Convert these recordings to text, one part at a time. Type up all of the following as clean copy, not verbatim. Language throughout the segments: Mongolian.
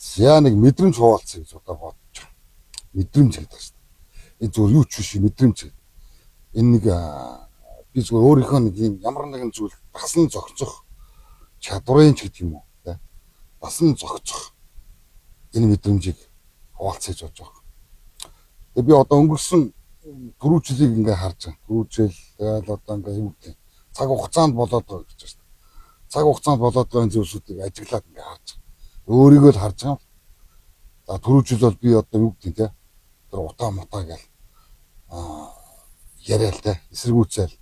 За, нэг мэдрэмж хуваалцъя гэж одоо бодож байгаа. Мэдрэмж гэдэг шүү дээ. Энэ зүгээр юу ч биш, мэдрэмж. Энэ нэг би зүгээр өөрийнхөө нэг юм ямар нэгэн зүйл дасан зохицох чадварын ч гэдэг юм уу, тэ. Дасан зохицох энэ мэдрэмжийг хуваалцъя гэж бодож байгаа. Тэгээ би одоо өнгөрсөн түрүү жилийг ингээ харж байгаа. Түрүү жил, тэгэл одоо ингээ юу гэдэг, цаг хугацаанд болоод байгаа гэж байна шүү дээ. Цаг хугацаанд болоод байгаа энэ зүйлсүүдийг ажиглаад ингээ харж байгаа. Өөрийгөө л харж байгаа. За, түрүү жил бол би одоо юу гэдэг, те, тэр утаа мутаа гэл яриа л те, эсэргүүцэл,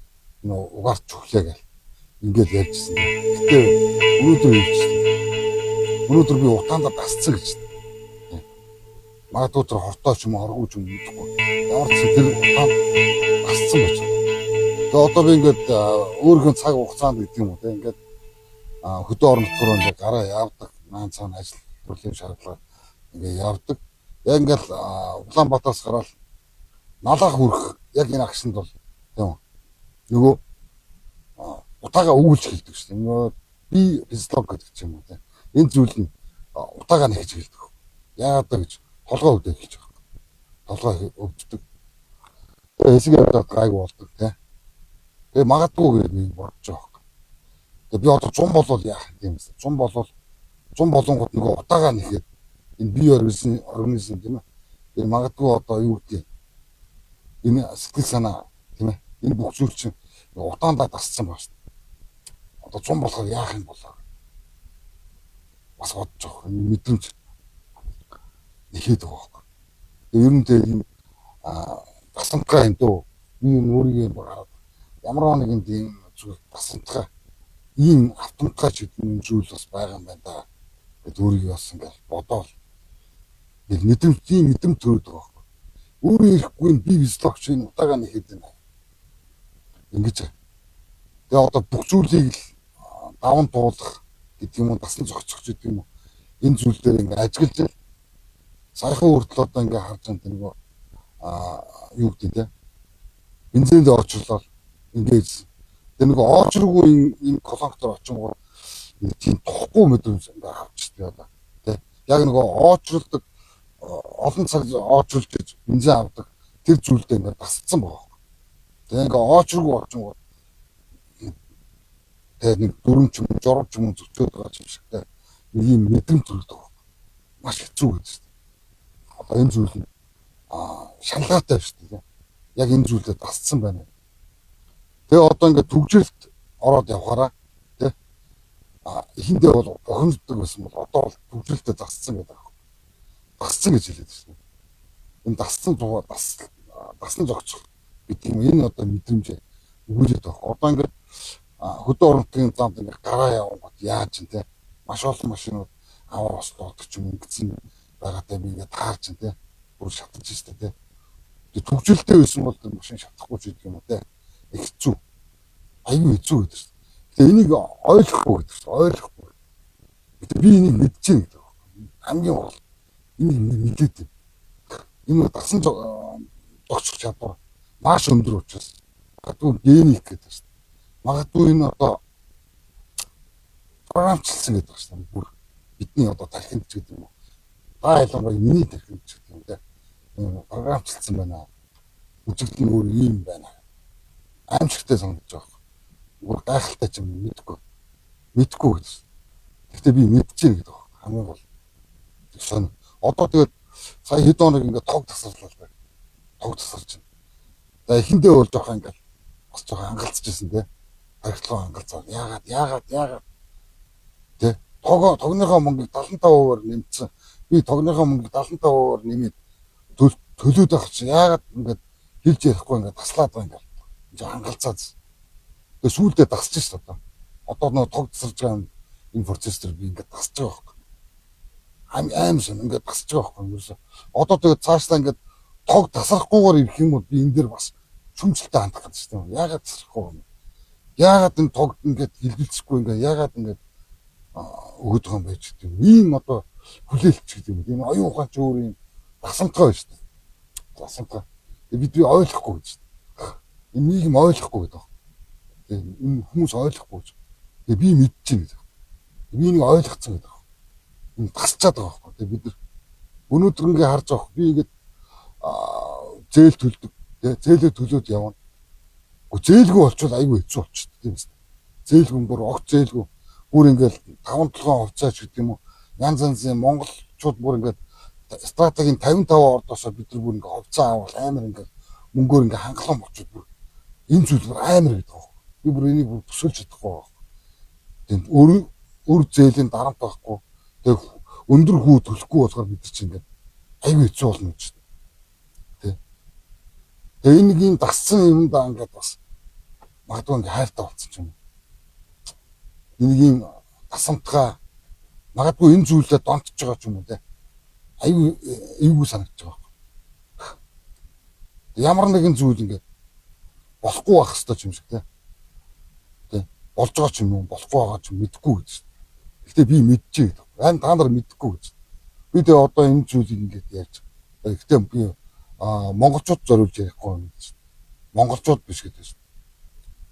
нөө угаарч өглөө гэл ингээд ярьжсэн. Гэтэ өнөөдөр юу ч, өнөөдөр би утаандаа дасцсан гэж. Магадгүй тэр хортой ч юм уу, хоргүй ч юм мэдэхгүй. Ямар ч тэр утаанд дасцсан байж. Тэгээ одоо би ингээд өөрийнхөө цаг хугацаанд гэдэг юм уу, те, ингээд хөдөө орон нутгаар ингээд гараа явдаг. Наан цаана ажил төрлийн шаардлага ингээд явдаг. Яг ингээд Улаанбаатараас гараад налаа хүрэх яг энэ агшинд бол, тийм үү, нөгөө утаагаа өгүүлж хэлдэг шүү дээ. Нөгөө би физиолог гэдэг ч юм уу, тийм. Энэ зүйл нь утаагаа нэхэж хэлдэг. Яагаад гэж толгой өвдөг гэж байгаа. Толгой өвддөг. Тэгээ хэсэг яваад гайг болдог, тийм. Тэгээ магадгүй гэж би бодож байгаа байхгүй. Тэгээ би одоо 100 болвол яах юм бэ? 100 болвол, 100 болонгууд нөгөө утаагаа нэхэд энэ бие организм, тийм ээ. Энэ магадгүй одоо юу гэдэг, энэ сэтгэл санаа, тийм ээ. Энэ бүх зүйл чинь утаандаа дасцсан байна шүү дээ. Одоо 100 болохоор яах юм болоо? Бас бодож байгаа. Энэ мэдрэмж нэхэд байгаа байхгүй. Тэгээ ер нь тэгээ ийм дасамтгай юм дөө. Би энэ өөрийгөө гараад ямар нэгэн тийм зүйл дасамтгай, ийм автомтгай ч гэдэг юм зүйл бас байгаа юм байна да. Гэт өөрийгөө бас ингээл бодоол. Нэг мэдрэмж, тийм мэдрэмж төрөөд байгаа байхгүй. Өөрөө ирэхгүй би физиологч энэ утаагаа нэхэд байна. Ингэж. Тэгээ одоо бүх зүйлийг л даван туулах гэдэг юм уу, дасан зохицох гэдэг юм уу. Энэ зүйл дээр ингээ ажиглаж саяхан хүртэл одоо ингээ харж байгаа нөгөө юу гэдэг, те, бензинд оочирлол ингээд тэр нөгөө оочиргүй энэ колонктор очингоор нэг тийм тухгүй мэдрэмж ингээ авчдаг одоо, те, яг нөгөө оочролдог, олон цаг оочирлж бензин авдаг тэр зүйлдээ ингээ дасцсан байгаа. Тэгээ ингээ оочиргүй очингоор тэгээ нэг дүрм ч юм уу, журам ч юм уу зөчөөд байгаа юм шигтэй нэг юм мэдрэмж төрдөг. Маш хэцүү гэж шүү дээ. Одоо энэ зүйл нь шаналгаатай шүү дээ. Яг энэ зүйлээ дасцсан байна. Тэгээ одоо ингээд түгжрэлт ороод явхаараа, тий, эхэндээ бол бухимддаг байсан бол одоо бол түгжрэлтэд дасцсан гэдэг байна. Дасцсан гэж хэлээд байна. Энэ дасцсан зугаа дас дасна зогцох гэдэг юм, энэ одоо мэдрэмж өгүүлээд байгаа. Одоо ингээд хөдөө орон нутгийн замд ингээд гараа явангууд яаж юм, те, маш олон машинууд аваар ослоодог ч юм ингэсэн байгаатай би ингээд таарч юм, те, бүр шатаж штэ, те. Тэгээ түгжрэлтэй байсан бол машин шатахгүй ч гэдэг юм уу, те, их хэцүү, аюу хэцүү гэдэг шүү. Тэгээ энийг ойлгохгүй гэдэг шүү, ойлгохгүй. Тэгээ би энийг мэдчихээн гэдэг байна. Хамгийн гол энийг мэдээд байна. Энэ дасан зохицох чадвар маш өндөр учраас магадгүй геник гэдэг шүү. Магадгүй энэ одоо програмчлсан гэдэг шүү дээ. Бүр бидний одоо тархинд ч гэдэг юм уу. Та ялангуяа миний тархинд ч гэдэг юм, те. Програмчлсан байна. Үзэгдэл нь өөр ийм байна. Аимшигтай санагдаж байгаа. Бүр гайхалтай ч юм мэдэхгүй. Мэдэхгүй гэж. Гэхдээ би мэдчихээн гэдэг байна. Хамгийн гол. Сонь. Одоо тэгээд сая хэд хоног ингээд тог тасарлаа л байна. Тог тасарч байна. За, эхэндээ бол жоохон ингээд бас жоохон хангалцчихсан, те. Тархилгаа хангалцаа. Яагаад те, тогоо тогныхоо мөнгийг 75%-аар нэмсэн. Би тогныхоо мөнгийг 75%-аар нэмээд төлөөд байх чинь яагаад ингээд хэлж ярихгүй ингээд таслаад байгаа ингээд жоо хангалцаад. Тэгээ сүүлдээ дасч шээ одоо. Одоо нөө тог тасарж байгаа энэ процесс төр би ингээд дасж байгаа байхгүй. Аим аим сон ингээд дасж байгаа байхгүй юу. Одоо тэгээ цаашлаа ингээд тог тасрахгүйгээр ирэх юм бол би энэ дээр бас шүмжлэлтэй хандах гэдэг шүү дээ. Яагаад тасрахгүй юм? Яагаад энэ тог ингээд хэлбэлцэхгүй, ингээд яагаад ингээд өгöd байгаа юм бэ гэдэг юм. Ийм одоо хүлээлт ч гэдэг юм. Энэ оюун ухаан ч өөр юм дасамтгай байна шүү дээ. Дасамтгай. Бид би ойлгохгүй гэж шүү дээ. Энэ нийгэм ойлгохгүй гэдэг. Тэгээ энэ хүмүүс ойлгохгүй гэж. Тэгээ би мэдчихээн гэдэг. Би энийг ойлгоцсон гэдэг. Энэ тасчаад байгаа байхгүй. Тэгээ бид нар өнөөдөр ингээ харж байгаа. Би ингээд зээл төлдөг. Тэ, зээлээ төлөөд явна. Гэхдээ зээлгүй болчвол айгүй хэцүү болчихсон, тийм үү? Зээлгүй, бүр огт зээлгүй. Бүр ингээл 5 толгойн хувцаач гэдэг юм уу? Янз янзын монголчууд бүр ингээд стратегийн 55 ордоосоо бид нар бүр ингээ хувцаа авал амар ингээд мөнгөөр ингээ хангалуун болчиход, бүр энэ зүйл бүр амар гэдэг байгаа. Би бүр энийг бүр төсөөлж чадахгүй байгаа. Тийм, өр өр зээлийн дарамт байхгүй. Тэг, өндөр хүү төлөхгүй болохоор бид нар чинь ингээд айгүй хэцүү болно гэж. Тэ. Тэгээ энэ нэг юм дассан юмдаа ингээд бас магадгүй ингээд хайртай болсон ч юм уу. Энийг юм дасамтгай, магадгүй энэ зүйлээ донтож байгаа ч юм уу, те. Айгүй эвгүй санагдаж байгаа байхгүй. Ямар нэгэн зүйл ингээд болохгүй байх хэвээр ч юм шиг, те. Тэ. Болж байгаа ч юм уу, болохгүй байгаа ч юм мэдэхгүй гэж. Гэхдээ би мэдчихэ гэдэг. Айн та нар мэдэхгүй гэж. Би тэгээ одоо энэ зүйлийг ингээд ярьж. Гэхдээ би монголчууд зориулж ярихгүй юм гэж. Монголчууд биш гэдэг шин.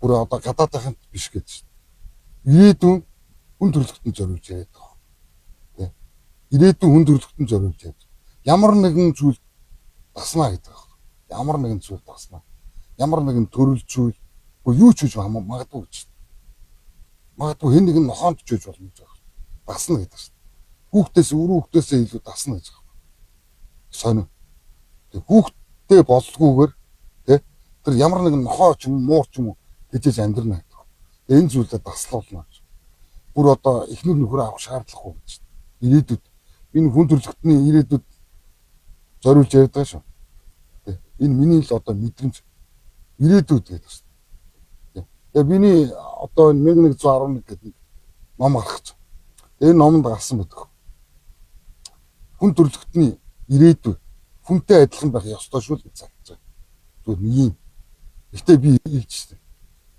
Бүр одоо гадаадынханд биш гэдэг шин. Ирээдүйн хүн төрөлхтөнд зориулж яриад байгаа. Тэ. Ирээдүйн хүн төрөлхтөнд зориулж яриад. Ямар нэгэн зүйл даснаа гэдэг байна. Ямар нэгэн зүйл даснаа. Ямар нэгэн төрөл зүйл юу ч хийж магадгүй гэж. Магадгүй хэн нэгэн нохоонд ч хийж болно гэж байна. Дасна гэдэг шин. Хүүхдээс, өрөө хүүхдээсээ илүү дасна гэж байна. Сонин. Тэг, хүүхдтэй боллгүйгээр, тэ, тэр ямар нэгэн нохоо ч юм уу, муур ч юм уу гэжээж амьдрна гэдэг. Энэ зүйлээ таслуулна гэж. Бүр одоо эхнэр нөхөр авах шаардлагагүй гэж. Ирээдүйд энэ хүн төрөлхтний ирээдүйд зориулж яриад байгаа шүү. Тэ. Энэ миний л одоо мэдрэмж, ирээдүйд гэдэг шүү. Тэ. Тэгээ миний одоо 1111 гэдэг нэг ном гаргах гэж. Энэ номонд гарсан байдаг. Хүн төрөлхтний ирээдүй хүнтэй адилхан байх ёстой шүү л гэж загтаж байгаа. Зүгээр нэг юм. Гэхдээ би хэлж шээ.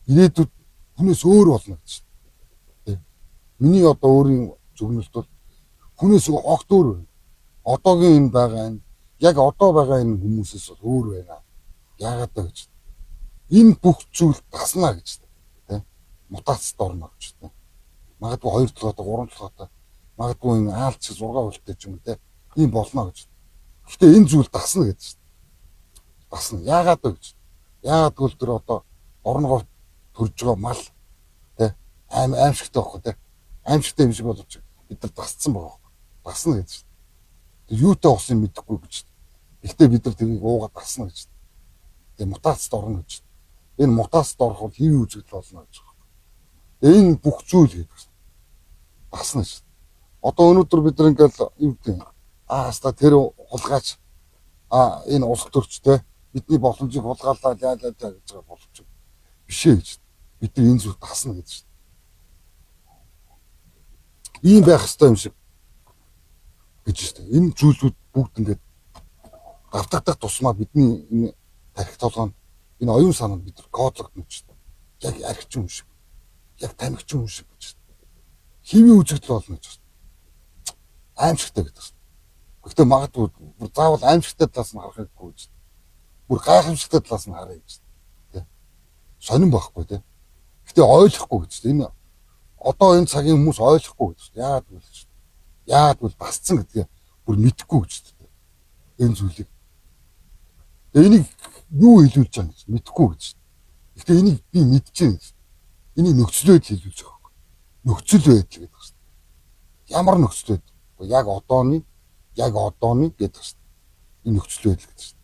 Ирээдүйд хүнээс өөр болно гэж. Тэ. Миний одоо өөрийн зөвгөнөлт бол хүнээс огт өөр байна. Одоогийн энэ байгаа энэ яг одоо байгаа энэ хүмүүсээс бол өөр байна. Яагаад вэ гэж. Энэ бүх зүйл таснаа гэж. Тэ. Мутацид орно гэж. Тэ. Магадгүй 2 толгойтой, 3 толгойтой, магадгүй энэ аалч 6 хуультай ч юм уу, тэ. Ийм болно гэж. Гэхдээ энэ зүйл дасна гэж шүү дээ. Дасна. Яагаад вэ гэж. Яагаад гэвэл тэр одоо орон төрж байгаа мал, тэ, аимшигтай байхгүй, тэ. Аимшигтай юм шиг боловч бид нар дасцсан байгаа байхгүй. Дасна гэж шүү дээ. Юутай болсон юм мэдэхгүй гэж. Гэхдээ бид нар тэрийг уугаад дасна гэж. Тэгээ мутацид орно гэж. Энэ мутацид орох бол хэвийн үзэгдэл болно гэж байгаа. Энэ бүх зүйл гэдэг шин. Дасна шүү. Одоо өнөөдөр бид нар ингээл юу гэдэг юм. Аа, хаста тэр хулгайч, а энэ улс төрчтэй бидний боломжийг хулгайлаа яалаа гэж байгаа боловч биш ээ гэж. Бид нар энэ зүйл дасна гэж шин. Ийм байх ёстой юм шиг гэж шүү дээ. Энэ зүйлүүд бүгд ингээд давтагдах тусмаа бидний энэ тархи толгойн, энэ оюун санаанд бид нар кодлогдно гэж шүү дээ. Яг архичин хүн шиг. Яг тамхичин хүн шиг гэж шүү дээ. Хэвийн үзэгдэл болно гэж шүү дээ. Аимшигтай гэдэг шүү дээ. Гэхдээ магадгүй бүр заавал аимшигтай талаас нь харах хэрэггүй гэж. Бүр гайхамшигтай талаас нь харъя гэж. Тэ. Сонин байхгүй, тэ. Гэхдээ ойлгохгүй гэж. Энэ одоо энэ цагийн хүмүүс ойлгохгүй гэж. Яагаад гэвэл гэж. Яагаад гэвэл дасцсан гэдгээ бүр мэдэхгүй гэж. Энэ зүйлийг. Тэгээ энийг юу хэлүүлж байгаа гэж мэдэхгүй гэж. Гэхдээ энийг би мэдэж байна гэж. Энийг нөхцөл байдал хэлүүлж байгаа байхгүй. Нөхцөл байдал гэдэг шүү дээ. Ямар нөхцөл байдал? Яг одооны, яг одооны гэдэг шүү дээ. Энэ нөхцөл байдал гэдэг шүү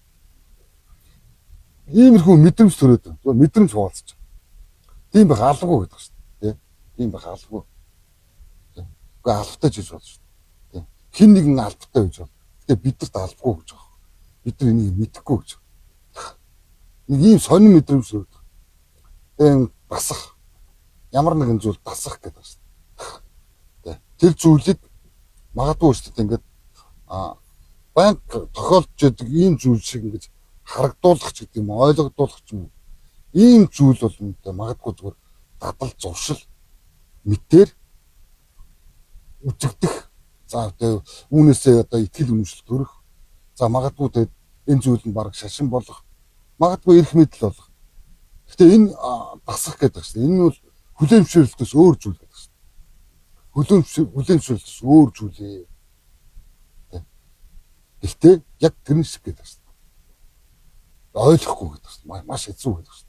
дээ. Иймэрхүү мэдрэмж төрөөд байна. Зүгээр мэдрэмж хуваалцаж байгаа. Тийм байх албагүй гэдэг шүү дээ. Тэ? Тийм байх албагүй. Тэ. Үгүй, албатай ч гэж болно шүү дээ. Тэ. Хэн нэгэн албатай гэж болно. Гэтэ бидэрт албагүй гэж байгаа. Бид нар энийг мэдэхгүй гэж. Нэг ийм сонин мэдрэмж төрөөд. Тэгээ дасах. Ямар нэгэн зүйл дасах гэдэг шүү дээ. Тэр зүйлийг магадгүй шүү дээ, ингээд банк тохиолдож яадаг ийм зүйл шиг ингэж харагдуулах ч гэдэг юм, ойлгодуулах ч юм уу. Ийм зүйл бол үнэтэй магадгүй зүгээр дадал зуршил мэтээр үзэгдэх. За, тэгээ үүнээсээ одоо итгэл үнэмшил төрөх. За, магадгүй тэгээд энэ зүйл нь бараг шашин болох. Магадгүй эрх мэдэл болох. Гэтэ энэ дасах гэдэг чинь энэ бол хүлээн зөвшөөрлөлтөөс өөр зүйл гэдэг чинь. Хүлээн зөвшөөрлөс өөр зүйлээ. Гэхдээ яг тэрэн шиг гэдэг байна. Ойлгохгүй гэдэг байна. Маш хэцүү гэдэг байна.